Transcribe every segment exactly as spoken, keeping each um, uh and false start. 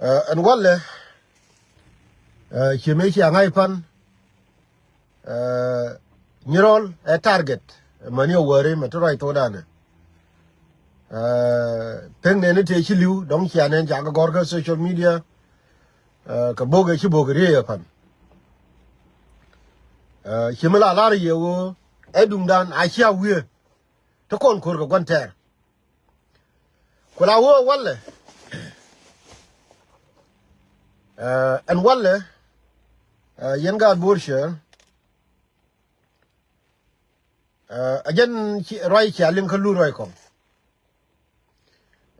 Ɛn walɛ, ci mëë cia ŋa̱c pan, Nyirɔl ɛ target. Mani ɛ wäri mɛ ti ruac thokdan. Pek nɛni tëë ci li̱w dɔ̱ŋ cia nɛn ca kɛ gɔ̱r kä social media. Kɛ bok ɛ ci bok riey ɛ pan. Ci mi la lar yɛ ɣöö ɛ duŋdan a cia wiee ti kɔn ko̱r kɛ gua̱n tɛɛr. Ku la wä walɛ. Ɛn walɛ, yɛn gaat Bo̱r cɛ, ɛ jɛn ruac cia liŋ kä Lul Ruac Kɔŋ.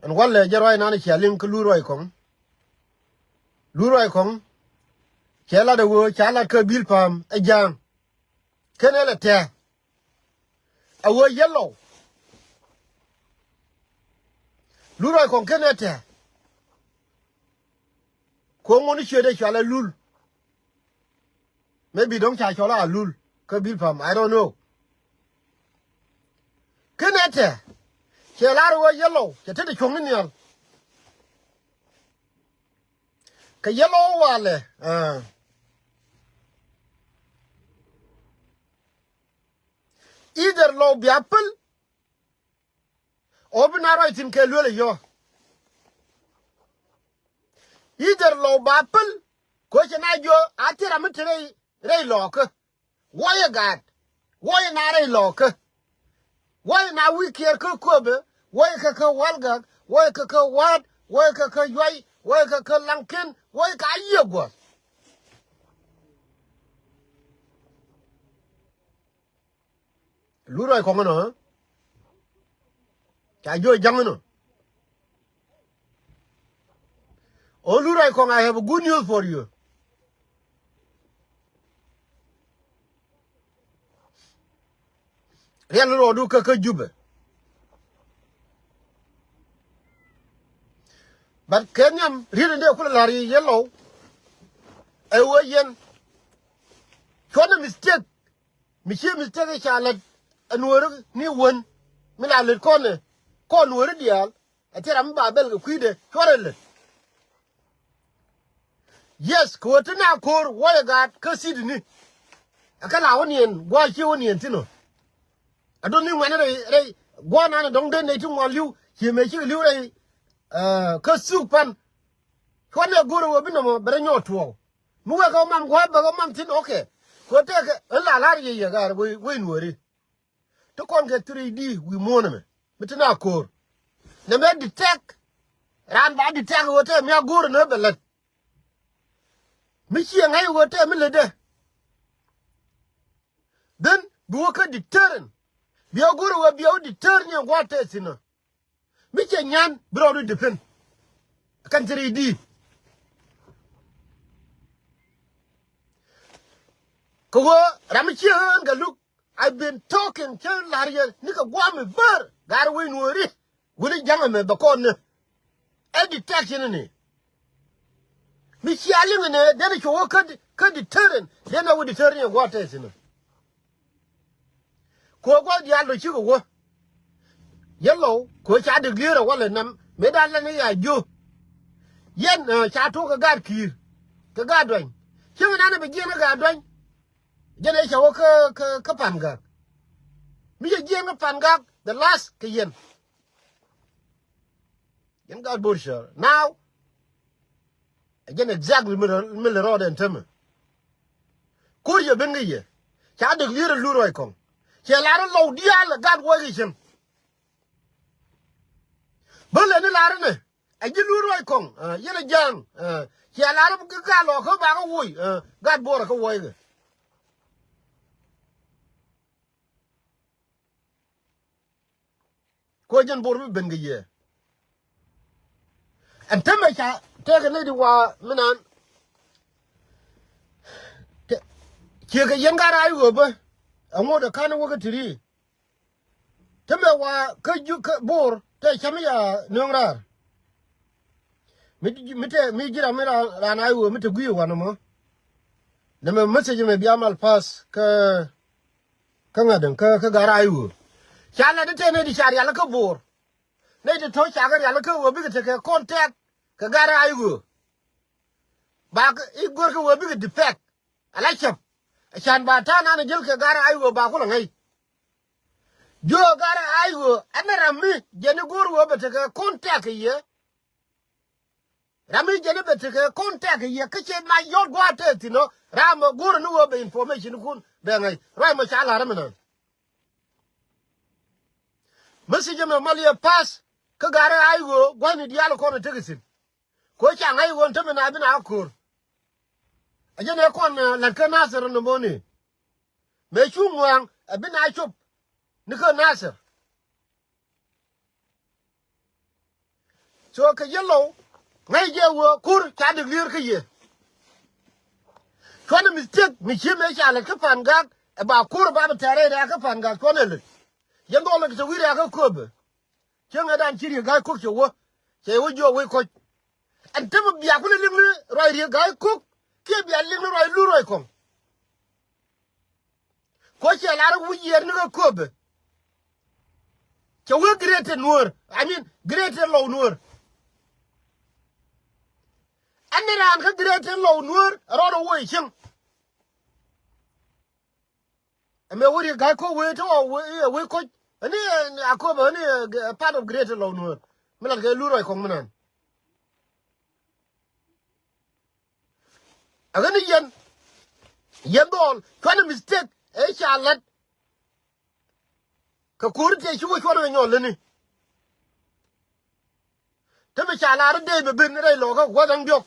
Ɛn walɛ jɛ ruac nan cia liŋ kä Lul Ruac Kɔŋ. Lul Ruac Kɔŋ cɛ lat ɛ wee ca lat kä Bil Pam ɛ ja̱a̱ŋ. Ken ɛ lɛ tɛ̱̈ɛ̱̈. A wee Yellow. Lul Ruac Kɔŋ ken ɛ tɛ̱̈ɛ̱̈. Kuɔ̱ŋ ŋun ciötdɛ cɔal ɛ Lul. Maybe dɔ̱ŋ ca cɔl a Lul kä Bil Pam, I don't know. Ken ɛ tɛ̱̈ɛ̱̈. Cɛ lar wee Yellow cɛ tetdɛ cuɔ̱ŋ ni nhial. Kɛ Yellow walɛ, either Lɔw bia päl, ɔ bi na ruac thi̱n kɛ luel ɛ yɔ. Either Lɔw ba päl, ko̱ cɛ na jiɔ a thil ram mi te rɛy, rɛy Lɔɔkä. Wuɔyɛ gaat, wuɔyɛ na rɛy Lɔɔkä. Wuɔyɛ na wi̱i̱ kiɛɛr kä Kuɔbɛ, wuɔyɛ kä kä Walgak, wuɔyɛ kä kä Wa̱a̱t, wuɔyɛ kä kä Yuay, wuɔyɛ kä kä Laŋki̱n, wuɔyɛ kä a yiëë guɔ̱th. Lul Ruac Kɔŋ inɔ, ca jiɔ ja̱ŋ inɔ. O Lul Ruac Kɔŋ, I have a good news for you. Riɛl rɔɔdu kä kä Jubɛ. But kɛ nhiam riet in dee kulɛ la̱r yi Yellow. Ɛ wee yɛn cuɔ̱nɛ mistake. Mi ciɛ mistake ca lät ɛ Nuɔ̱ɔ̱ri ni wän. Mi la lät kɔn ɛ kɔn Nuɔ̱ɔ̱ri diaal. Ɛ thil ram mi ba bɛl kɛ kui̱dɛ cuɔrɛ lät. Yes, kɛ ɣöö ti na ko̱o̱r wuɔyɛ gaat kä Sydney. Ɛ kä la wä niɛn gua̱a̱c ci wä niɛn thi̱n ɔ. Ɛ dun ni ŋuɛ̈ni rɛy rɛy gua̱a̱r nan ɛ dɔ̱ŋ den nɛy ti ŋuan li̱w ci mëë cikɛ li̱w rɛy. Kä thuk pan cuɔ̱n ɛ go̱o̱r ɛ ɣöö bi nɔmɔ bɛ rɛ nyɔɔt tuɔɔk. Mi wek kɛ mam gua̱a̱r bɛ kɛ mam thi̱n, okay. Kɛ ɣöö tɛkɛ ɣän la la̱r yɛ yɛ gaat wec Nuɔ̱ɔ̱ri. Ti kɔn kɛ three D wi̱i̱ muɔ̱ɔ̱n ɛmɛ mi ti na ko̱o̱r. Nɛmɛ detect. Raan ba detect ɣöö tɛ mi a go̱o̱r ɛn ɣöö bɛ lät. Mi ciɛ ŋa̱c ɣöö tɛ mi lätdɛ. Then bi wä kä deterrent. Bia go̱o̱r ɣöö bia wä deter ni ɛ gua̱a̱r tɛ thi̱n ɔ. Mi cɛ nyan bi rɔɔdu depend. Kɛn three D. Kɛ ɣöö ram mi ciɛ ɣän kɛ luk. I've been talking cä la̱r yɛ ni kɛ guam mi bär. Gar wec Nuɔ̱ɔ̱ri. Wuni ja̱ŋ ɛmɛ bɛ kɔn ni. Ɛ detection ni. Mi cia liŋ ni den cuɔ wä kä di, kä deterrent. Den a wä deterrent yɛ gua̱a̱r tɛth ni. Kɛ ɣöö gua̱a̱r diaal dɔ cikɛ wä. Yellow kɛ ɣöö ca dek lier ɛ walɛ nam mëë da̱a̱n lɛn i̱ ya jiö. Yɛn ca tuɔk kɛ gaat ki̱i̱r. Kɛ gaat duany. Cieŋ nan bi jiɛn kɛ gaat duany. Jɛn ɛ cɛ wä kä, kä, kä Pangak. Mi cɛ jiɛn kä Pangak, the last kɛ yɛn. Yɛn gaat Bo̱r cär. Now, ɛ jɛn exactly mi lɛ, mi lɛ rɔɔdɛ ɛn tämɛ. Ko̱r yɛ ben kä yɛ. Ca dek lier ɛ Lul Ruac Kɔŋ. Cɛ lar ɛ Lɔw diaal ɛ gaat wuɔc kɛ cieŋ. Bä lɛ ni lar inɛ. Ɛ ji̱ Lul Ruac Kɔŋ, yɛn ɛ ja̱a̱ŋ. Cia lar kä gal Lɔw kä bakä woc, gat Bo̱r kä wuɔckɛ. Kuɔ jɛn Bo̱r mi ben kɛ yɛ. Ɛn tämɛ ca tɛkɛ nɛy di wa mi nan. Ciɛ kɛ yɛn gat rac ɣöö bä. Ɛŋu dee ka̱n wä kä ti̱ri. Ti mɛ wa kä juk kä Bo̱r tɛ cam ya nööŋ raar. Mi, mi tɛ, mi ji̱ ram mi ran, ran a iwö mi te gui̱i̱ wanɛ mɔ. Nɛ mɛ message mɛ bia mal pass kä, kä ŋa̱t däŋ kä, kä gar a iwö. Ca lɛ ti tɛ nɛ di ca rial kä Bo̱r. Nɛ ti tɔ̱ ca kä rial kä wö bikɛ tekɛ contact kɛ gar a iwö. Ba kɛ i̱ go̱r kɛ wee bikɛ defect. Ala cäp. Can ba ta̱a̱ nan a jäl kɛ Garä I̱ Ɣöö ba kulɛ ŋäc. Jiö Garä I̱ Ɣöö ɛn ram mi jɛn i̱ go̱r wee bɛ tekɛ contact kɛ yɛ. Ram mi jɛn i̱ bɛ tekɛ contact kɛ yɛ kä cɛ na yɔt gua̱a̱th tɛth thi̱n ɔ ram ɛ go̱r ni wee bɛ information kun bɛ ŋäc ruac mɔ ca la̱r ɛmɛ naan. Message ɛmɛ mal yɛ pass kä Garä I̱ Ɣöö gua̱thni diaal kɔn ɛ tekɛ thi̱n. Ko ca ŋa̱c ɣöö tämɛ na bi na ko̱r. A jɛn ɛ kɔn, eh, la̱t kä Nathir ni moni. Mëë cu ŋua̱a̱ŋ a bi na cop ni kä Nathir. So kɛ yɛ lɔw ŋa̱c jɛ ɣöö ko̱r ca dik lier kä yɛ. Cuanɛ mistake mi ci mëë ca la̱t kä Pan Gak ɛ ba ko̱r ba bi tɛɛr rɛy rɛ̈ɛ̈k kä Pan Gak cuanɛ lät. Yɛn dhɔl lät kɛ te wi̱i̱ rɛ̈ɛ̈k kä Kööbɛ. Cieŋɛ dan ci Riek Gai Kok cɛ wä. Cɛ wä jiök wec kɔc. Ɛn te mi bia kulɛ liŋ ni ruac Riek Gai Kok kiɛ bia liŋ ni ruac Lur Ruac Kɔŋ. Kuɔ cɛ lar wi̱c yiɛɛr ni kä Kööbɛ. Cɛ wee Greater Nuäär. I mean Greater Lɔw Nuäär. Ɛn ni raan kä Greater Lɔw Nuäär rɔɔdɛ wä i̱ cieŋ. Ɛmɛ wä Riek Gai Kok wee te ɣɔw wee, wee koc. Ɛn ni, eh, a Kööbɛ ɛn ni, eh, part of Greater Lɔw Nuäär. Mi lat kɛ Lur Ruac Kɔŋ mi naan. A ɣän ni yɛn, yɛn dhɔl cuanɛ mistake ëë ca la̱t. Kɛ ko̱ri tëë ci wä cuanɛ wä nyɔl lätni. Te mi ca lar dee bɛ ben rɛy lɔkä gua̱th ɛn diɔk.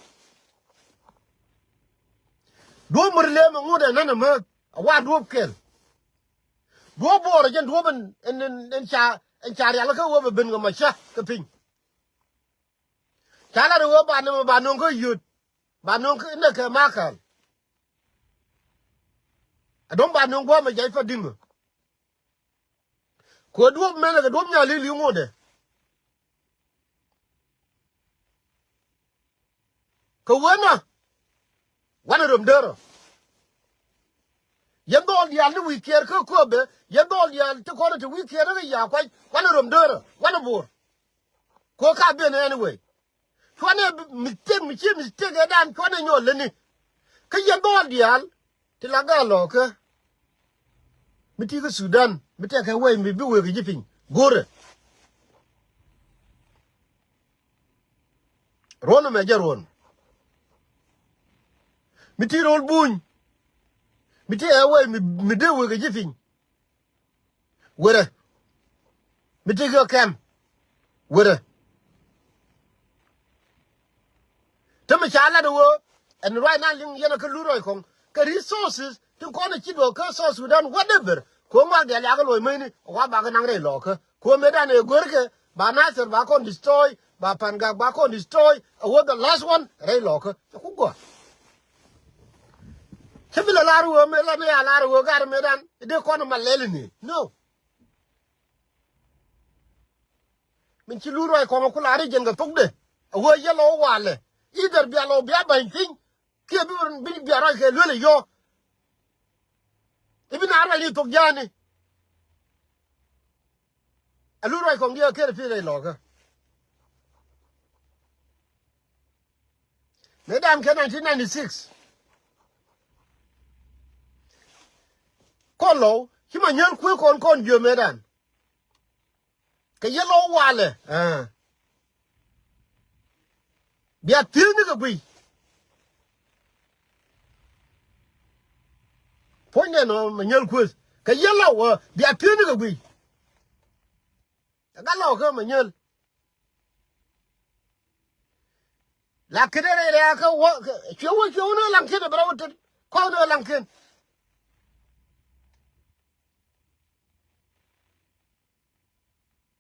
Duɔ̱ɔ̱p mär lëë mɛ ŋut ɛ nän ɛmääth a wa duɔ̱ɔ̱p kɛl. Duɔ̱ɔ̱p buɔɔr ɛ jɛn duɔ̱ɔ̱p ɛn, ɛn, ɛn, ɛn ca, ɛn ca rial kä wä bɛ ben kɛ maca kɛ piny. Ca lat ɛ ɣöö ba nɛmɛ ba nöŋ kä yöt ba nöŋ kä inɛ kɛ makal. Ɛ dɔ̱ŋ ba nöŋ gua̱a̱mɛ jac pa di̱ŋä. Kɛ ɣöö duɔ̱ɔ̱p mɛnɛ kɛ duɔ̱ɔ̱p nyali li̱w ŋotdɛ. Kɛ wen ɔ wanɛ röm dee rɔ. Yɛn dhɔɔl diaal ni wi̱i̱ kiɛɛr kä Kööbɛ, yɛn dhɔɔl diaal ti kɔn ti wi̱i̱ kiɛɛr kä Yakuac wanɛ röm dee rɔ wanɛ bo̱o̱r. Kɛ ɣöö ka ben anyway. Cuanɛ mistake mi ci mistake ëëdan cuanɛ nyɔl lätni. Kä yɛn dhɔɔl diaal ti la gaa lɔɔkä mi ti kä Sudan mi tɛkɛ wec mi bi wek ji̱ piny go̱rɛ. Ruɔ̱n ɛmɛ jɛ ruɔ̱n mi ti ro̱l buny mi ti ɛ wec mi, mi dee wek ji̱ piny. Werɛ mi ti kɛ kɛm werɛ. Te mi ca lat ɣöö ɛn ruac na liŋ yɛn a kä Lur Ruac Kɔŋ kɛ resources tin kɔn a ci duɔ̱ɔ̱k kä South Sudan whatever. Ko̱ ŋuak diaal yakä luɔc mäcni wa bakɛ naŋ rɛy lɔɔkä ko̱ metdan ɛ go̱rkɛ ba Nathir ba kɔn destroy ba Pan Gak ba kɔn destroy. A wä the last one rɛy lɔɔkä cɛ ku gɔaa. Cä bi lɛ lar ɣöö mëë la ni a lar ɣöö gat mëëdan i̱ dee kɔn ma lɛl ini no. Min ci Lur Ruac Kɔŋ ku lar i̱ jɛn kɛ thokdɛ a ɣöö yɛ lɔ walɛ. Either bia lɔ bia ba̱ny piny kiɛ bi, bi bia ruac kɛ luel ɛ yɔ. I̱ bi na ruac ni thok ja̱a̱ni. A Lur Ruac Kɔŋ diɛ ker pi̱i̱ rɛy lɔkä. Mëëdan kɛ nineteen ninety-six. Kɔn lɔw ci ma nyäl kueek kɔn kɔn jiö mëëdan. Kɛ yɛ lɔw walɛ. Bia thiecni kɛ guiy. Puɔ̱nydɛ nɔ ma nyäl kueth kɛ yɛ lɔw bia thiecni kɛ guiy. Ɛ gat lɔw kä ma nyäl. La ket rɛy rɛ̈ɛ̈kä wä cuɛ wä cuɛ wä ni laŋ ket ɛ bɛ rɔ wä tet kɔn ni laŋ ket.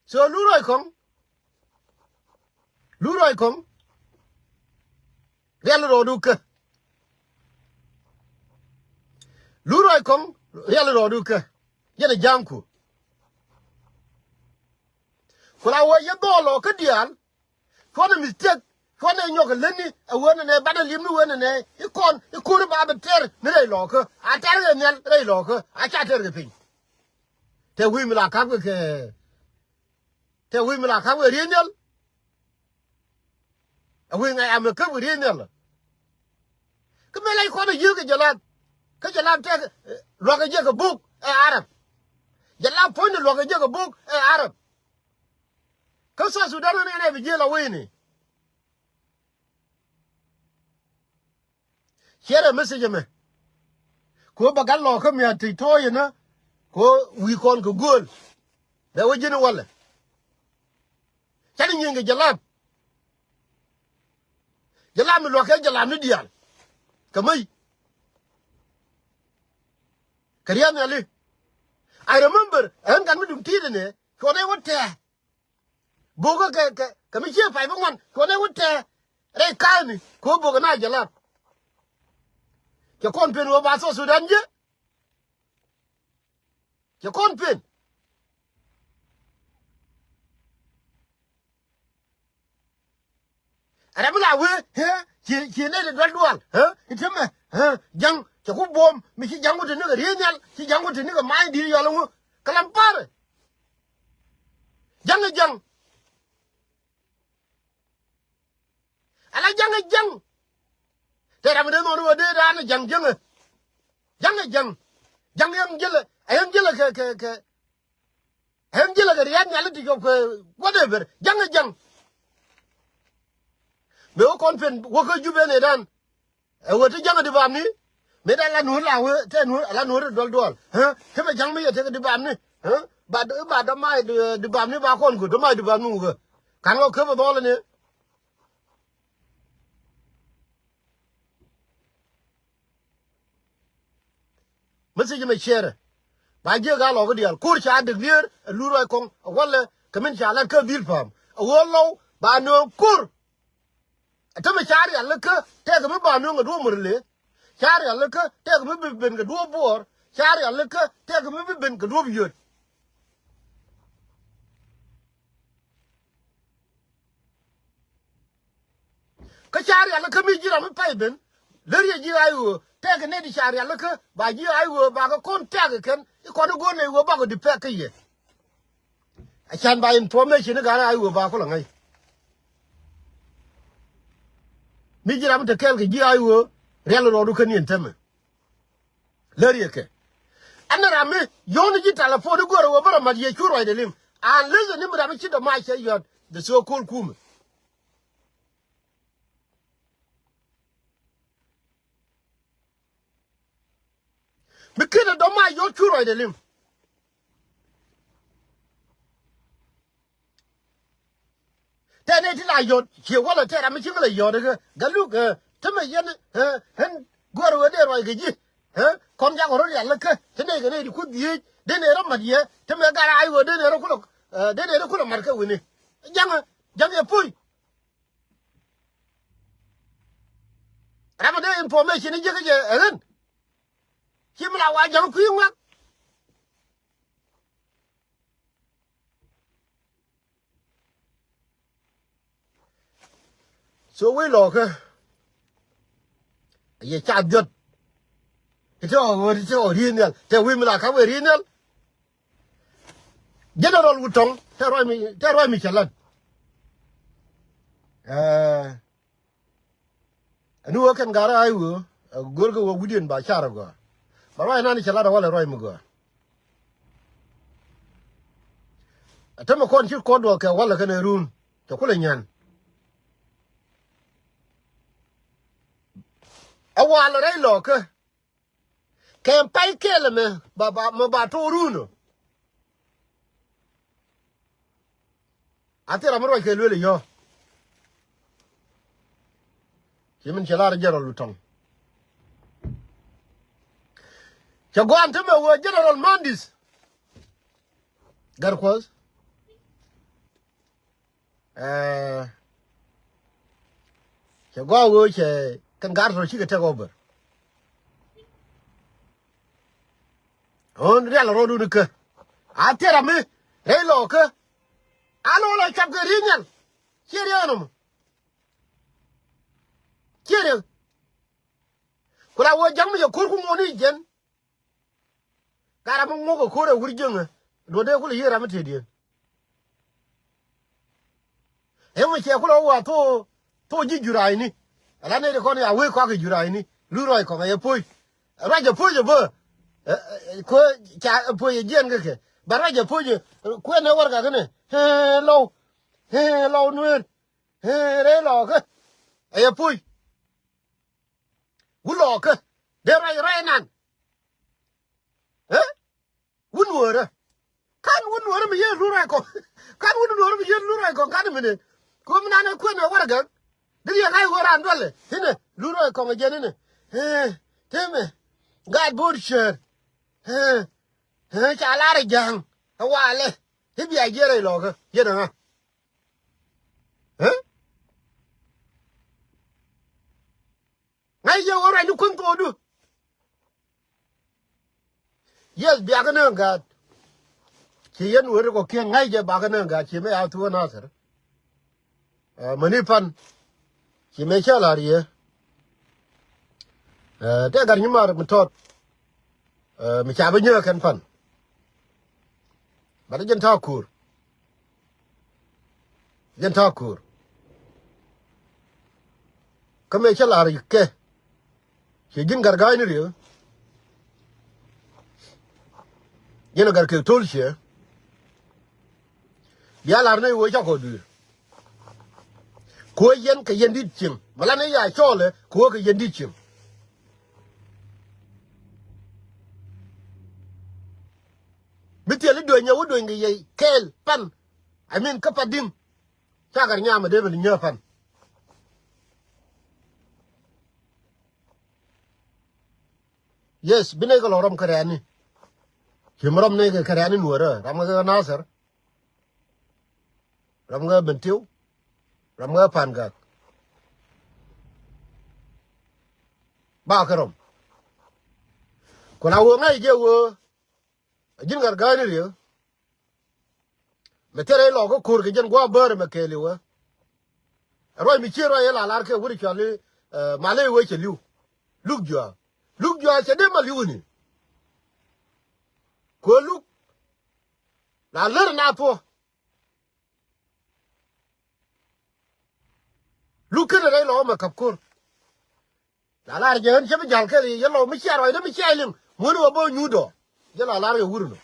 So Lur Ruac Kɔŋ, Lur Ruac Kɔŋ rial rɔɔdu kä. Lur Ruac Kɔŋ rial rɔɔdu kä. Yɛn a ja̱a̱ŋku. Ku la wä yɛ dhɔɔl lɔ kä diaal. Cuɔnɛ mistake cuɔnɛ nyɔk lätni ɛ wen ɛnɛ banɛ li̱em ni wen ɛnɛ i̱ kɔn i̱ ko̱ri ba bi tɛr ni rɛy lɔɔkä a tɛr kɛ nhial rɛy lɔɔkä a ca tɛr kɛ piny. Tɛ wi̱i̱ mi la ka̱p kɛ kɛ tɛ wi̱i̱ mi la ka̱p kɛ riey nhial. Ɛ wi̱i̱ ŋa̱c amɛ käp kɛ riey nhial. Kä mëë la kɔn a yiëë kɛ Jalap. Kä Jalap tɛk, eh, luakä jɛ kɛ buk ɛ Arab. Jalap puɔ̱nydɛ luakä jɛ kɛ buk ɛ Arab. Kä South Sudan ni nɛ bi jiël a wee ni. Share message mɛ. Ko ba gal lɔ kä mi a ti tɔɔyɛ na. Ko wi̱i̱ kɔn kɛ gööl. Bɛ wä ji̱n walɛ. Canɛ nyiŋ kɛ Jalap. Jalap mi luakä Jalap ni diaal. Kɛ mäc. Kɛ riath nhiali. I remember ɛn gat mi dum ti̱i̱t ɛnɛ. Cuɔt ɛ wä tɛɛ. Bokä kɛ, kɛ, kɛ mi ciɛ pay bä ŋuan. Cuɔt ɛ wä tɛɛ. Rɛy ka̱a̱ni. Kɛ wä bokä na Jalap. Cɛ kɔn pen wä ba South Sudan jiɛ. Cɛ kɔn pen. Ɛ ram mi la wee, hee, ci, ci nɛy ti dual dual, hee, i̱ temɛ, hee, ja̱ŋ, cɛ ku buɔ̱m, mi ci ja̱ŋ ku te ni kɛ riee nhial, ci ja̱ŋ ku te ni kɛ ma̱a̱ny di̱i̱t yɔl ɛŋu, kɛ lam parɛ. Ja̱ŋ ɛ ja̱ŋ. Ala ja̱ŋ ɛ ja̱ŋ. Tɛ ram mi dee nhɔn wä dee raan ɛ ja̱ŋ ja̱ŋ ɛ. Ja̱ŋ ɛ ja̱ŋ. Ja̱ŋ yɛn jälɛ, ɛ yɛn jälɛ kɛ, kɛ, kɛ. Ɛ yɛn jälɛ kɛ riath nhiali ti cop kɛ whatever. Ja̱ŋ ɛ ja̱ŋ. Mëë wä kɔn pen wä kä Jubɛ nɛ dan. Ɛ wä ti ja̱ŋ ɛ di bamni. Mëë dan la nuur la wee, tɛ nuur, la nuur duɔl duɔl. Hä? Kemɛ ja̱ŋ mi yɛ tek di bamni. Hä? Ba, ba dɔ̱ma̱ di bamni ba kɔn ku, dɔ̱ma̱ di bamni wä. Kan kɔ kepɛ dhɔl ni. Message mɛ share. Ba jiɛ gal lɔk diaal. Kur ca dek lier, a lur ruac kɔŋ, a walɛ, kɛ min ca lat kä dhil pam. A wä lɔw, ba nööŋ kur. A tämɛ ca rial lä kä, tɛk mi ba nööŋ a duɔ̱p mur le. Ca rial lä kä, tɛk mi bi ben kɛ duɔ̱p buɔɔr. Ca rial lä kä, tɛk mi bi ben kɛ duɔ̱p yöt. Kä ca rial kä mi ji̱ ram mi pay ben. Lär yɛ ji̱ ay ɣöö tɛk nɛy ti ca rial kä ba ji̱ ay ɣöö ba kɛ kɔn tɛk kɛn i̱ kɔn i̱ go̱o̱r nɛy ɣöö bakɔ di pɛk kä yɛ. A can ba information i̱ gat ay ɣöö ba kulɛ ŋäc. Mi ji̱ ram mi te kɛɛl kɛ ji̱ ay ɣöö rial rɔɔdu kä niɛn tämɛ. Lär yɛ kɛ. Ɛn ram mi yɔ̱ɔ̱n ji̱ telephone i̱ go̱o̱r ɣöö bä rɔ mat yɛ cu ruacdɛ liŋ. An leth ni mi ram mi ci dɔ̱ma̱ cɛ yɔt the so called kumɛ. Mi ken a dɔ̱ma̱ yɔt cu ruacdɛ liŋ. Tɛ nɛy ti la yɔt ciɛ walɛ tɛ ram mi ci mi la yɔt kä Galuk, ɛ, tämɛ yɛn, ɛ, ɣän guäär ɣöö dee ruac kɛ ji̱, ɛ, kɔn jakɔ rɔ rial kä te nɛy kɛ nɛy ti kuoth dhieec dee nɛy rɔ mat yɛ tämɛ gat ay ɣöö dee nɛy rɔ kulɛ, ɛ, dee nɛy rɔ kulɛ mat kɛ wi̱ni. Ja̱ŋ, ja̱ŋ yɛ puc. Ram mi dee information i̱ jiäkä jɛ ɛ ɣän. Ci mi la wa ja̱ŋ kui̱ ŋuak. So wec lɔɔkä yɛ ca dhiɔt. Ite ɔ ɣöö ite ɔ ri̱i̱n nhial te wi̱i̱ mi la ka̱p wee ri̱i̱n nhial. General Wutɔŋ te ruac mi, te ruac mi cɛ lat. Ɛɛ. Ɛn ɣöö kɛn gat rɛy ay ɣöö ɛ go̱o̱rkɛ ɣöö wi̱cdiɛn ba car ɛ gɔaa. Ba ruac nan cɛ lat ɛ walɛ ruac mi gɔaa. Ɛ tämɛ kɔn ci kɔn duɔ̱ɔ̱k kɛ walɛ kɛn ɛ run cɛ kulɛ nyan. Ɛ walɛ rɛy lɔɔkä. Kɛ pay kɛl mɛ ba, ba, mɛ ba to̱o̱run ɔ. A thil ram mi ruac kɛ luel ɛ yɔ. Ci min cɛ lar General Wutɔŋ. Cɛ gɔaa ɛn tämɛ ɣöö General Mandis. Gat Kuɔth. Ɛɛ, cɛ gɔaa ɣöö cɛ kɛn gaat tɔ̱ cikɛ take over. Ɣän rial rɔɔdun ikä a thil ram mi rɛy lɔɔkä. A lo̱ la cuap kɛ ri̱i̱nyal. Ciɛ riɛk ɛnɔmɔ. Ciɛ riɛk. Ku la wee ja̱ŋ mi cɛ ko̱r ku ŋuɔ̱n i̱ jɛn. Gat ram mi ŋuɔ̱k ɛ ko̱r ɛ wur jiäŋä. Duɔ̱n dee kulɛ yiëë ram mi tëëdiɛn. Ɛ mi cɛ kulɛ wä thok, thok ji̱ jurayni. Ala nɛy ti kɔn ya wee kɔak i̱ jurayni. Lul ruac kɔŋ ɛ yɛ puc. Ruac ɛ puc ɛ bä. Kuɛ ca ɛ puc ɛ jiɛn kä kɛ. Ba ruac ɛ puc ɛ kuɛn ɛ warɛgak inɛ. Hee lɔw. Hee lɔw nueer. Hee rɛy lɔɔkä. Ɛ yɛ puc. Wä lɔɔkä. Dee ruac rɛy nan. Hee. Wun wöörä. Kan wun wöörä mi yee lul ruac kɔŋ. Kan wun wöörä mi yee lul ruac kɔŋ kan mi ne. Ko mi nan ɛ kuën ɛ warɛgak. Dee yɛ ŋa̱c wöör an dualɛ. Inɛ lul ruac kɔŋ ɛ jɛn inɛ. Hee. Temɛ. Gaat bo̱o̱r cäär. Hee. Hee ca lar ɛ ja̱a̱ŋ. Ɛ walɛ. I̱ bia jiɛn rɛy lɔɔkä. Yɛn ɛ ŋa. Hee. Ŋa̱c jɛ wä ruacni kuäŋ thokdu. Yes, biakä ni ɣän gaat. Ci yɛn weri kɔ kiɛn ŋa̱c jɛ bakä ni ɣän gaat ci mɛ ya thuɔ̱k Nathir. Ɛ, mäni pan. Ci mɛ cä la̱r yɛ. Ɛ, tɛ gat nyi mar mi tɔt. Ɛ, mi ca bi nyääk kɛn pan. Bat jɛn ta̱a̱ ko̱o̱r. Jɛn ta̱a̱ ko̱o̱r. Kä mëë cä la̱r kɛ. Ciɛ ji̱n gat ga̱a̱cni riek. Jɛn gat kɛ to̱l ciɛ. Bia la̱r ni wee cakɔ dui̱r. Kɛ wee yɛn kɛ yɛn di̱t cieŋ. Mɛ lan ni ya cɔɔlɛ kɛ wee kɛ yɛn di̱t cieŋ. Mi thil i̱ dueny ɛ wä dueny kɛ yɛ kɛɛl pan. I mean kä Padi̱ŋ. Cakar nyam ɛ dee bɛ li nyääk pan. Yes, bi nɛy kɛ lɔ rɔm kɛ rɛ̈ɛ̈ni. Ci mi rɔm nɛy kɛ kɛ rɛ̈ɛ̈ni nuɔ̱ɔ̱rä. Ram kɛ Nathir. Ram kɛ Bentiu. Ram kɛ Pangak. Ba kɛ rɔm. Ku la wee ŋa̱c jɛ wee. A ji̱n gat ga̱a̱cni riek. Mɛ thil rɛy lɔɔkä ko̱r kɛ jɛn gua̱a̱ bäärä mɛ kɛɛliw ɛ. Ɛ ruac mi cië ruac ɛ la lar kɛ wuri cuali, ɛ, malɛ wee cɛ li̱w. Luk jua̱a̱. Luk jua̱a̱ cɛ dee ma li̱w ni. Kɛ luk. La lär na thuɔ. Luk kenɛ rɛy lɔɔkä mɛ ka̱p ko̱r. La lar jɛ ɣän cä bi ja̱l kɛ yɛ lɔ mi cia ruacdä mi cia liŋ muɔ̱n wä bä nyuut ɔ. Jɛ la lar kɛ wur nɔ.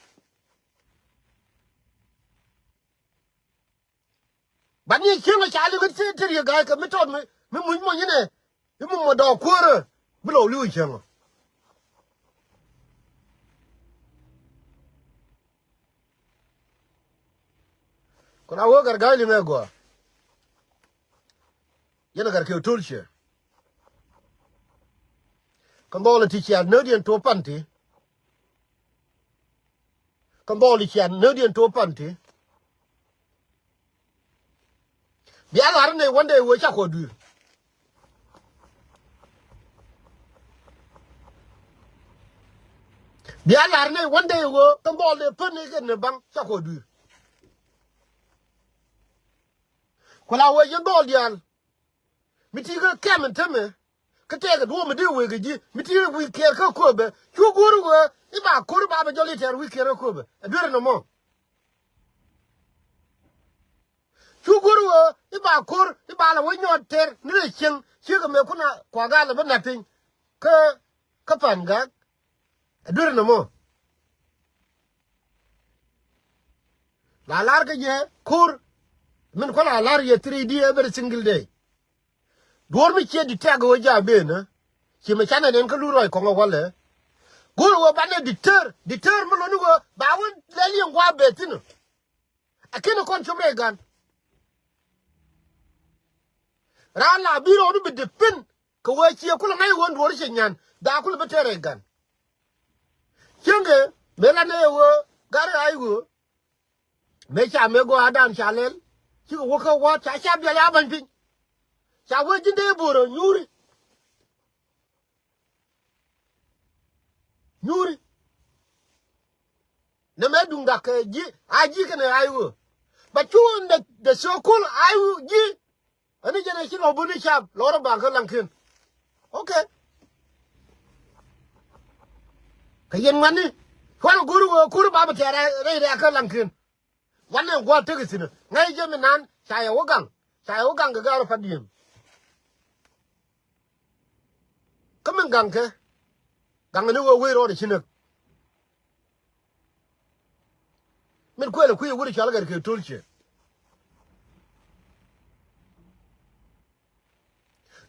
Bat ni cieŋ ɔ ca liŋ ɣän cä te riek ga̱a̱c kɛ mi tɔt mi muc mɔny inɛ. I̱ mumɔ dɔɔk kuäärä bi lɔ li̱w cieŋ ɔ. Kun a wee gat ga̱a̱c liŋ ɛ gɔaa. Yɛn ɛ gat kɛ to̱l ciɛ. Kä dhɔl ɛ ti ciat nöödiɛn to̱ pan ti. Kä dhɔl ɛ ciat nöödiɛn to̱ pan ti. Bia la̱r ni wandɛ wee cakɔ dui̱r. Bia la̱r ni wandɛ wee kä dhɔl dee pän ni kɛ ni baŋ cakɔ dui̱r. Ku la wee yɛn dhɔl diaal. Mi ti kä kɛm in temɛ. Kä tɛkɛ duɔ̱ɔ̱p mi dee wee kɛ ji̱ mi ti kä wi̱i̱ kɛɛr kä köpɛ cu go̱r wee i̱ ba ko̱r i̱ ba bɛ jɔl i̱ tɛɛr wi̱i̱ kɛɛr kä köpɛ ɛ duer in ɛmɔ. Cu go̱r wee i̱ ba ko̱r i̱ ba lɛ wee nyɔɔt tɛɛr ni rɛ cieŋ ciek ɛmɛ kun a kua gal ɛ bä na̱t piny. Kä kä Pangak. Ɛ duer in ɛmɔ. La lar kä jɛ ko̱r. Min kua la lar yɛ three D every single day. Duɔ̱ɔ̱r mi ciɛ di tɛk ɣöö ja̱ ben ɛ ci mɛ canɛ nɛn kä lur rɔy kɔŋ ɛ walɛ. Go̱o̱r ɣöö banɛ di tër di tër mi loni ɣöö ba wä lɛl yɛn gua̱a̱ beth thi̱n. Ɛ ken ɛ kɔn cop rɛy gan. Raan la bi rɔɔdu bi di pin kɛ wee ciɛ kulɛ ŋa̱c ɣöö duɔ̱ɔ̱r ciɛ nyan ba kulɛ bi tër rɛy gan. Cieŋkɛ mëë la nɛy ɣöö gat rɛy ɣöö. Mëë ca mëë gɔaa dan ca lɛl cikɛ wä kä wa̱a̱t ca ca biɛl ya bäny piny. Ca wee ji̱n dee bo̱o̱rä nyuuri. Nyuuri. Nɛ mɛ duŋ dak kɛ ji̱ a ji̱ kɛnɛ a iwö. Bɛ cu in the, the so called a iwö ji̱. Ani jɛn a ci lɔ buni cap lɔrä ba kä laŋkiɛn. Okay. Kɛ yɛn ŋuani cuarɛ go̱ri wee kuri ba bi tɛɛr rɛy rɛɛ kä laŋkiɛn. Wanɛ gua̱a̱th tek ithinä ŋäc jɛ mi nan ca yɛ wä gaŋ. Ca yɛ wä gaŋ kɛ ga̱a̱r pa di̱eem. Kä min gaŋkɛ, gaŋ ni wee wec rɔɔdɛ ci näk. Min kuël ɛ kui̱ ɛ wut ɛ cɔal Gatkeek Tolciɛ.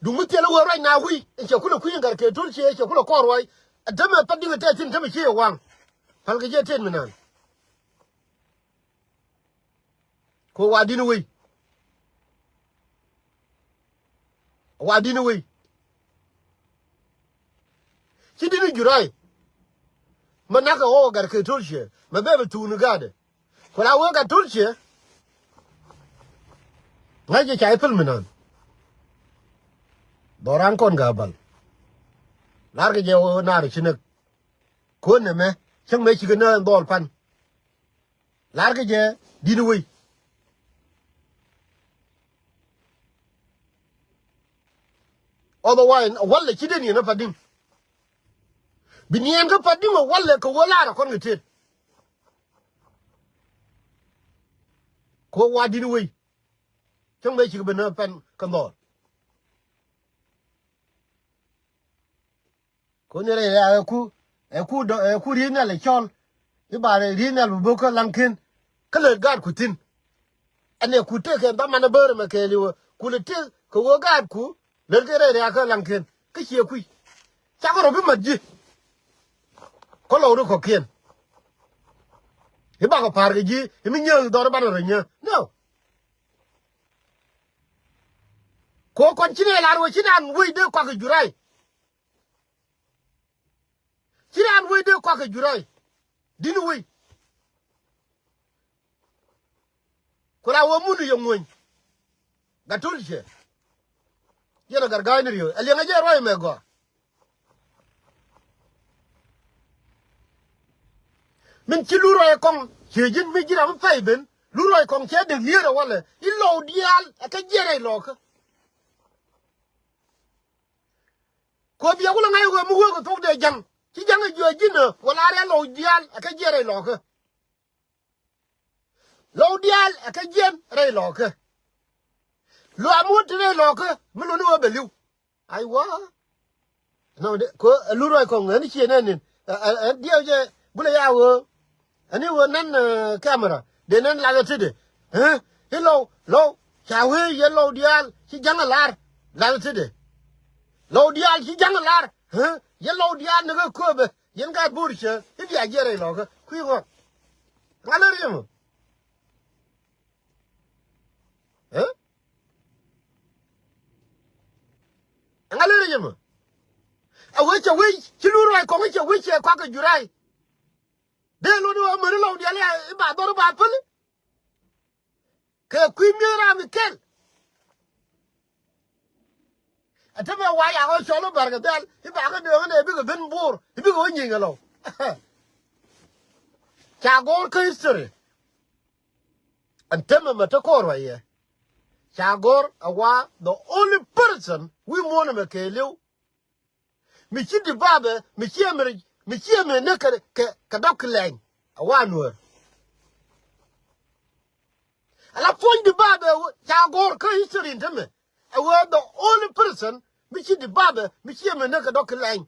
Duŋ mi thilɛ wee ruac na wi̱i̱, ɛ cɛ kulɛ kui̱ in Gatkeek Tolciɛ, ɛ cɛ kulɛ kɔɔr ruac. Ɛ tämɛ Padiŋ ɛ tɛth thi̱n, tämɛ ci ɛ waŋ. Pälkɛ jɛ tëët mi naan. Kɛ ɣöö wa di̱t ni wei. Wa di̱t ni wei. Ci di̱t ni Juray. Mɛ nak kɛ ɣɔw ɛ Gatkeek Tolciɛ. Mɛ bɛ bɛ thuuk ni gaatdɛ. Ku la wee Gatkeek Tolciɛ. Ŋa̱c jɛ ca i̱ pil mi naan. Dhɔran kɔn Ga̱a̱ Bal. La̱rkɛ jɛ ɣöö naar ci näk. Kuɔn nɛmɛ cäŋ mëë cikɛ nä dhɔl pan. La̱rkɛ jɛ di̱t ni wei. Otherwise walɛ ci dee niɛn kä Padiŋ. Bi niɛn kä Padiŋ ɛ walɛ kɛ wee la̱rä kɔn kɛ tëët. Kɛ ɣöö wa di̱t ni wei. Cäŋ mëë cikɛ ben ɛ pɛn kɛ dhɔl. Kɛ ɣöö ni rɛy riaak ɛ ku, ɛ ku dɔ, ɛ ku ri̱i̱t nhial ɛ cɔl. I̱ ba ri̱i̱t nhial bi bo̱k kä Laŋkiɛn. Kä lät gaatku thi̱n. Ɛn ɛ ku tëëkɛ dhaman ɛ bäär ɛmɛ kɛɛliw ɛ ku lɛ tëëk kɛ wee gaatku. Lät kɛ rɛy riaak kä Laŋkiɛn kä ciɛ kui̱. Cakɔ rɔ bi mat ji̱. Kä lɔw ri kɔ̱kiɛn. I̱ bakɔ pa̱a̱r kɛ ji̱ i̱ mi nyääk dhɔr i̱ banɛ rɔ nyääk. No. Kɛ ɣöö kɔn ci nɛ lar wee ci naan wec dee kuak kɛ Juray. Ci naan wec dee kuak kɛ Juray. Di̱t ni wec. Ku la wee mun yɛ ŋuny. Gatkeek Tolciɛ. Yɛn a Gatkeek Ga̱a̱c ni riöö ɛ liɛŋɛ jɛ ruac mɛ gɔaa. Min ci lur ruac kɔŋ ciɛ ji̱n mi ji̱n ram mi pɛy ben lur ruac kɔŋ cɛ dek lier ɛ walɛ i̱ lɔw diaal ɛ kɛ jiɛn rɛy lɔɔkä. Kɛ ɣöö biɛ kulɛ ŋa̱c ɣöö mi wee kɛ thok dee ja̱ŋ ci ja̱ŋ ɛ jiɔc ji̱n ɛ wala rɛl lɔw diaal ɛ kɛ jiɛn rɛy lɔɔkä. Lɔw diaal ɛ kɛ jiɛn rɛy lɔɔkä. Luaam wä ti rɛy lɔɔkä mi luni wä bɛ li̱w. Aiwa. Nɔ de ko ɛ lur ruac kɔŋ ɛn ciɛ nɛn nin. Ɛ, ɛ, ɛ, diɛw jɛ bulɛ ya wä. Ɛn i̱ wä nɛn, ɛ, camera dee nɛn lath ɛ tetdɛ. Ɛ i̱ lɔw lɔw ca wee yɛ lɔw diaal ci ja̱ŋ ɛ lar lath ɛ tetdɛ. Lɔw diaal ci ja̱ŋ ɛ lar. Ɛ yɛ lɔw diaal ni kä kööbɛ. Yɛn gaat bo̱o̱r cɛ i̱ bia jiɛn rɛy lɔɔkä kui̱ ŋɔak. Ŋa lär yɛ mɔ. Ɛ ŋa lär yɛ mɔ. A wee cɛ wec ci lur ruac kɔŋ cɛ wec cɛ kuak kɛ Juray. Dee luɔt i̱ wä mäni lɔw diaal i̱ ba dhɔr i̱ ba päl. Kɛ kui̱ mi̱eth ram i̱ kɛl. Ɛ tämɛ wa yak ɣä cɔl i̱ Barkɛ Dhɛl i̱ bakɛ dööŋä nɛ bikɛ ben Bo̱o̱r i̱ bikɛ wä nyieny kɛ lɔw. Ca go̱o̱r kä history. Ɛn tämɛ mɛ te kɔɔr wa yɛ. Ca go̱o̱r ɛ wa the only person wi̱i̱ muɔ̱ɔ̱n ɛmɛ kɛɛliw. Mi ci di babɛ mi ci ɛmɛ mi ci ɛmɛ ne kɛ kɛ kɛ dɔk kɛ lɛny. Ɛ wa Nuäär. Ala puɔ̱ny di babɛ ca go̱o̱r kä history in tämɛ. Ɛ wee the only person mi ci di babɛ mi ci ɛmɛ ne kɛ dɔk kɛ lɛny.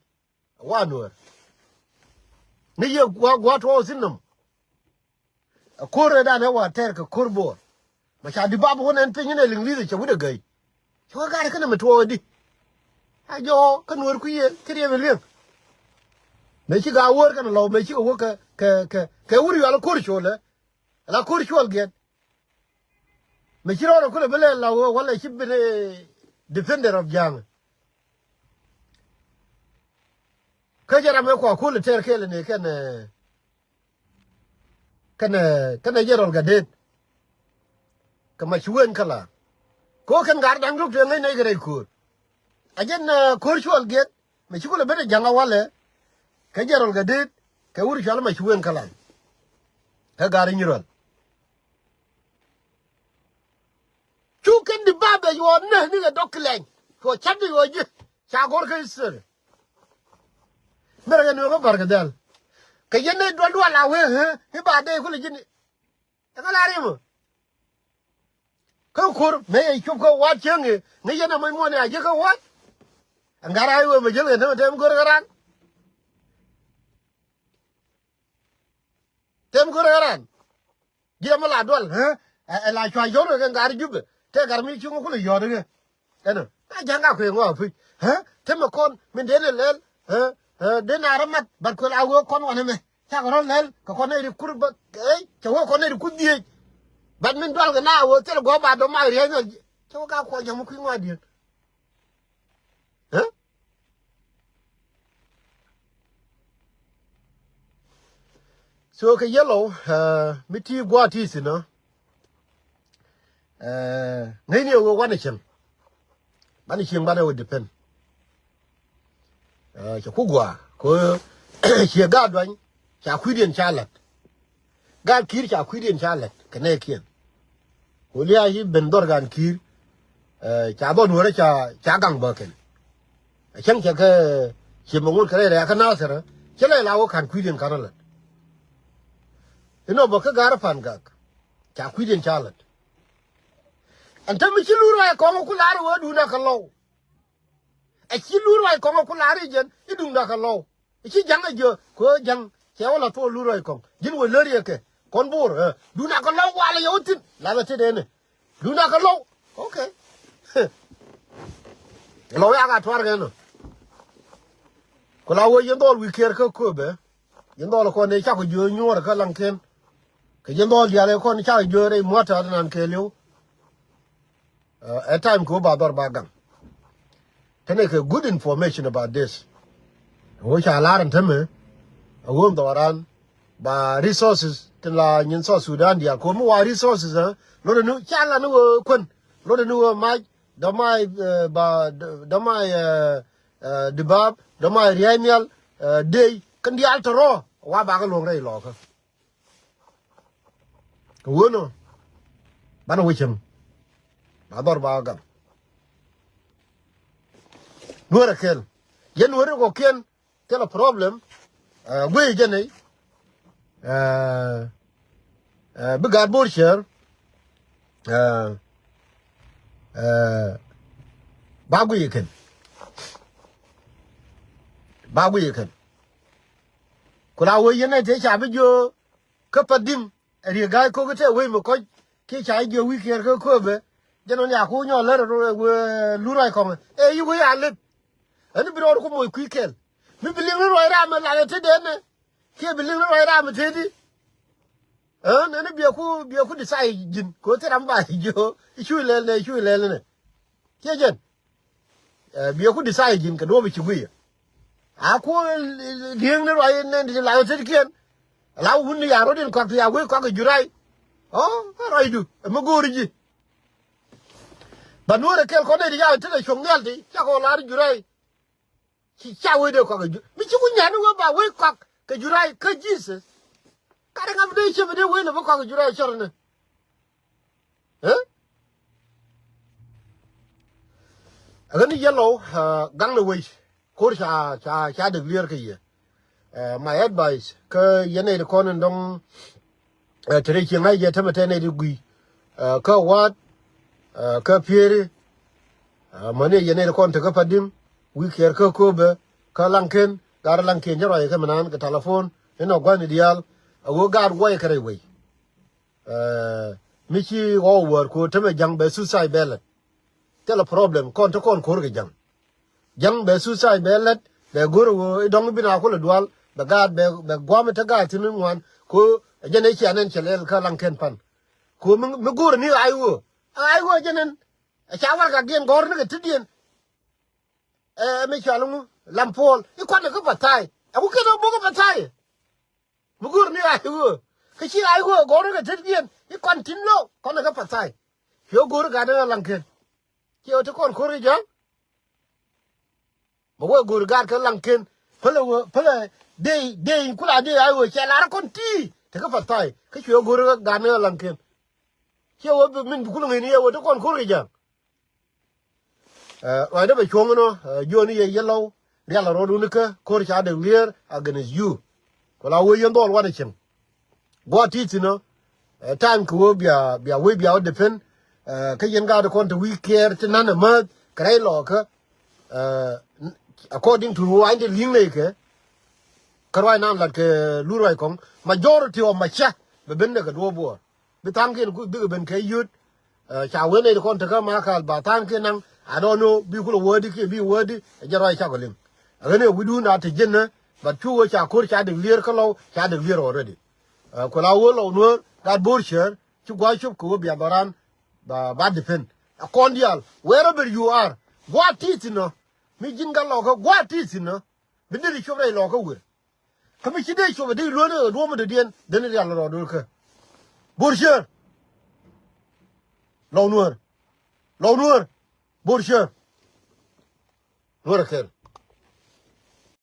Ɛ wa Nuäär. Ni yɛ gua gua tuɔɔk thi̱n nɔm. Ɛ ko̱r rɛɛdan ɛ wa tɛr kɛ ko̱r Bo̱o̱r. Mɛ ca di bap wä nɛn piny inɛ liŋ li̱th ɛ cɛ wi̱cdɛ gäy. Cɛ wä ga̱r kɛnɛ mɛ tuɔɔk ɛ di. A jɔɔ kä Nuäär kui̱ yɛ kä riɛm ɛ liŋ. Mɛ ci ga̱ wäär kɛnɛ lɔw mɛ cikɛ wä kɛ kɛ kɛ kɛ wur yual ɛ ko̱r colɛ. Ala ko̱r cuɔl giɛt. Mɛ ci rɔɔdɛ kulɛ bi lɛ la wä walɛ ci bin ɛ defender of Ja̱a̱ŋ. Kä jɛ ram ɛ kua kulɛ tɛr kɛɛl ni kɛn ɛ kɛnɛ kɛnɛ jɛ rɔl Gatdeet. Kɛ Mac Wen kä la ko kɛn gar da̱ŋ ruk te ŋäc nɛy kɛ rɛy ko̱o̱r. A jɛn ko̱o̱r cuɔl giɛt mɛ ci kulɛ ben ɛ ja̱ŋ a walɛ. Kɛ jɛ rɔl Gatdeet kɛ wur cual Mac Wen kä la. Kä gar i̱ nyi rɔl. Cu kɛn di ba bɛ yuɔ nɛ ni kɛ dɔk kilɛny. Cuɔ cat di yuɔ ji̱ ca gɔr kä history. Mɛrɛ kɛ nuɛ kä Barkɛ Dhɛl. Kɛ yɛn ni dual dual a wee hee i̱ ba dee kulɛ ji̱ ni. Ɛ kä la rimä. Kä kur mëë yɛ cup kä wat cieŋ i̱ ŋäc yɛn a mɔc muɔ̱n i̱ a ji̱ kä wat. Ŋa̱r a i̱ wee mɛ jäl kɛn tämɛ tɛm go̱r kɛ raan. Tɛm go̱r kɛ raan. Ji̱ ɛmɛ la dual, ɛ? Ɛ, ɛ la cua yɔr kɛ ŋa̱r Jubɛ. Tɛ gat mi cuŋ kulɛ yɔr kɛ. Ɛnɔ. A ja̱ŋ ka kuëë ŋɔak puc. Ɛ? Tɛmɛ kɔn min dee ni lɛl. Ɛ? Ɛ, dee na rɔ mat, bat kuɛ la wee kɔn wanɛ mɛ. Cakɛ rɔ lɛl, kɛ kɔn nɛy ri kur bä, ɛ, cɛ wee kɔn nɛy ri kur dhieec. Bat min dual kɛ na wee thil gɔɔ ba dɔ̱ mak riɛc nɔ. Cɛ wee ka kuɔ ja̱ŋ mi kui̱ ŋɔak diɛn. Ɛ? So kɛ yellow, ɛ, mi ti gua̱a̱th ti thi̱n ɔ, ɛ, ŋäcni ɛ wee wanɛ cieŋ. Banɛ cieŋ banɛ wee depend. Ɛ, cɛ ku gua̱a̱ kɛ ɣöö ciɛ gaat duany ca kui̱diɛn ca la̱t. Gaat Ki̱i̱r ca kui̱diɛn ca la̱t kɛ nɛɛkiɛn. Ku lia̱a̱ ci ben dhɔr gaan Ki̱i̱r, ɛ, ca dhɔr nuɔ̱ɔ̱rä ca, ca gaŋ bä kɛn. Ɛ cäŋ cɛ kɛ ciɛ mɛ ŋot kɛ rɛy rɛ̈ɛ̈kä Nathɛr, cä lɛ la wä ka̱n kui̱diɛn ka̱n a la̱t. Inɔ bä kä ga̱rä Pa̱n Gak ca kui̱diɛn ca la̱t. Ɛn te mi ci lur ruac kɔŋ ku la̱r wee duundä kɛ lɔw. Ɛ ci lur ruac kɔŋ ku la̱r i̱ jɛn i̱ duundä kɛ lɔw. Ci ja̱ŋ ɛ jiö kɛ ɣöö ja̱ŋ cɛ wä la thok lur ruac kɔŋ. Ji̱n wä lär yɛ kɛ kɔn bo̱o̱r, ɛ, duundä kɛ lɔw walɛ yɛ wä thi̱n. Lathɛ tetdɛ ni duundä kɛ lɔw. Okay. Lɔw yak a tuar kɛ nɔ. Ku la wee yɛn dhɔl wi̱i̱ kiɛɛr kä kööbɛ. Yɛn dhɔl kɔn ëë cakɔ jiö nyuɔ̱ɔ̱r kä Laŋken. Kɛ yɛn dhɔl diaal ëë kɔn cakɔ jiö rɛy mua̱t ta̱a̱t nan kɛɛliw. Ɛ, ɛ time kɛ wä ba dhɔr ba gaŋ. Tɛnɛ kɛ good information about this. Wä ca lar ɛn tämɛ. Ɛ wä dhɔran ba resources tin la nyin South Sudan diaal kɛ wä mi wa resources, ɛ. Lotdɛ ni ca la ni wä kuän. Lotdɛ ni wä mac. Dɔmay, ɛ, ba, dɔmay, ɛ, ɛ, dibab, dɔmay riay nhial, ɛ, dey. Kɛn diaal tɔrɔ wa bakɛ luɔ̱ŋ rɛy lɔkä. Kɛ wunɔ banɛ wä cieŋ. Ba dhɔr ba gaŋ. Nuɔrɛ kɛl. Yɛn nuɔrɛ kɔ kiɛn thilɛ problem. Ɛ, guiy jɛ nɛy. Ɛ, ɛ, bi gaat bo̱r cɛɛr. Ɛ, ɛ, ba guiy kɛn. Ba guiy kɛn. Ku la wee yɛn nɛy tëë ca bi jiö kä Pa̱t Dim. Ɛ riek ga̱a̱c ko̱k i̱ tɛ wec mi kɔc kiɛ ca jiök wi̱i̱ kiɛɛr kä kööbɛ. Jɛn ɣän ya ku nyɔɔl lät rɔ wee lur ruac kɔŋɛ ɛ yi wec a lät. Ɣän i̱ bi rɔɔd ku moc kui̱ kɛl mi bi liŋ ni ruac ram ɛ lat ɛ tetdɛ ɛnɛ. Kiɛ bi liŋ ni ruac ram ɛ tetdi. Ɣän ɛn i̱ biɛ ku biɛ ku decide ji̱n kɛ ɣöö thil ram ba jiök i̱ cuc lɛl nɛ i̱ cuc lɛl nɛ. Ciɛ jɛn. Ɛ, biɛ ku decide ji̱n kɛ duɔ̱ɔ̱p i̱ ci guiyɛ. A ku li̱eŋni ruac nɛn ti la ɣä tetkiɛn. La wun ni ya rot in kɔak ti ya wec kɔak kɛ juray. Ɔ, ɛ ruacdu ɛ mi go̱o̱ri ji̱. Ba nuɔ̱ɔ̱rɛ kɛl kɔn nɛy ti ya ɣä tetdɛ cuɔ̱ŋ nhial ti ca kɔ lar juray. Ci ca wecdɛ kɔak kɛ juray mi ci ku nya̱ni wee ba wec kɔak kɛ juray kä Jesus. Karɛ ŋa̱m dee ciɛ bi dee wec lɛ bi kɔak kɛ juray cɔr ni. Ɛ? Ɣän i̱ yɛlɔw, ɛ, gaŋnɛ wec. Ko̱r ca, ca, ca dek lier kä yɛ. Ɛ, my advice kä yɛn nɛy ti kɔn in dɔ̱ŋ, ɛ, te rɛy cieŋ a yɛ tämɛ tɛ nɛy ti gui̱. Ɛ, kä Wa̱a̱t, ɛ, kä Pieri. Ɛ, mäni yɛn nɛy ti kɔn te kä Pa̱t Dim, wi̱i̱ kiɛɛr kä kööbɛ, kä Laŋken, gaat Laŋken cä ruac kɛ mi naan kɛ telephone inɔ gua̱ni diaal. A ɣöö gaat guɔyɛ kɛ rɛy wec. Ɛ, mi ci ɣɔw wäär ku tämɛ ja̱ŋ bɛ suicide bɛ lät. Thilɛ problem kɔn te kɔn ko̱r kɛ ja̱ŋ. Ja̱ŋ bɛ suicide bɛ lät bɛ go̱r ɣöö i̱ dɔ̱ŋ i̱ bi na kulɛ dual bɛ gaat bɛ, bɛ gua̱a̱m i̱ te gaat thi̱n i̱ ŋuan. Ku ɛ jɛn i̱ cia nɛn cɛ lɛl kä Laŋken pan. Ku mi, mi go̱r ni ɣaac ɣöö ɣaac ɣöö jɛn ɛn ɛ ca warɛgakdiɛn gɔ̱r ni kɛ tetdiɛn. Ɛ, mi cɔal ŋu Lam Puɔl i̱ kuan ɛ kä Pathai. Ɛ ku kiɛn ɛ bok ɛ Pathai. Mi go̱o̱r ni ɣaac ɣöö kä ci ɣaac ɣöö gɔ̱r kɛ tetkiɛn i̱ kɔn tin lo̱k kɔn ɛ kä Pathai. Cuɛ go̱o̱r gat ɛ Laŋken. Ciɛ ɣöö te kɔn ko̱r kɛ ja̱ŋ. Bɛ wee go̱o̱r gat kä Laŋken. Pälɛ ɣöö pälɛ dee dee in kula dee ɣaac ɣöö cɛ lar kɔn ti̱i̱ te kä Pathai kä cuɛ go̱o̱r gat ni Laŋken. Ciɛ ɣöö bi min bi kul ŋi̱i̱ni ɛ ɣöö te kɔn ko̱r kɛ ja̱ŋ. Ɛ, ruacdä bɛ cuɔ̱ŋ inɔ, ɛ, jiöni yɛ yɛlɔw, rial a rɔɔdun ikä, ko̱r ca dek lier against you. Ku la wee yɛn dhɔl wanɛ cieŋ. Gua̱a̱th ti thi̱n ɔ, ɛ, time kɛ wee bia, bia wee bia wä depend, ɛ, kä yɛn gaat kɔn te wi̱i̱ kiɛɛr ti na̱n ɛ määth, kɛ rɛy lɔɔkä. According to ruaacni ti li̱ŋ nɛy kɛ, kä ruac nan lat kɛ lur ruac kɔŋ, majority of Macä bɛ ben nɛ kɛ duɔ̱ɔ̱p Buɔɔr. Bi tha̱a̱ŋkiɛn ku bikɛ ben kɛ yio̱t. Ca wen nɛy ti kɔn tekä Makal ba tha̱a̱ŋkiɛn naŋ, I don't know, bi kulɛ wädi kiɛ bi wädi, ɛ jɛ ruac cakɔ liŋ. Ɛ ɣän ɛ wi̱dun a te jiɛn nä, but cu ɣöö ca ko̱r ca dek lier kä Lɔw, ca dek lier already. Kuɛ la ɣöö Lɔw Nuäär, that Bor Cäär, ci gua̱a̱th cop kɛ ɣöö bia dhɔran, ba, ba defend. Ɛ kɔn diaal, wherever you are, gua̱a̱th ti thi̱n nɔ. Mi ji̱n gat Lɔkä, gua̱a̱th ti thi̱n nɔ. Bi deri cop rɛy Lɔkä wër. Kä mi ci dee cop ɛ dee luäni ɛ duɔ̱ɔ̱p mi dɔ̱diɛn, deni rial rɔɔd wër kä. Bor Cäär. Lɔw Nuäär. Lɔw Nuäär. Bor Cäär. Nuäär ɛ kɛl.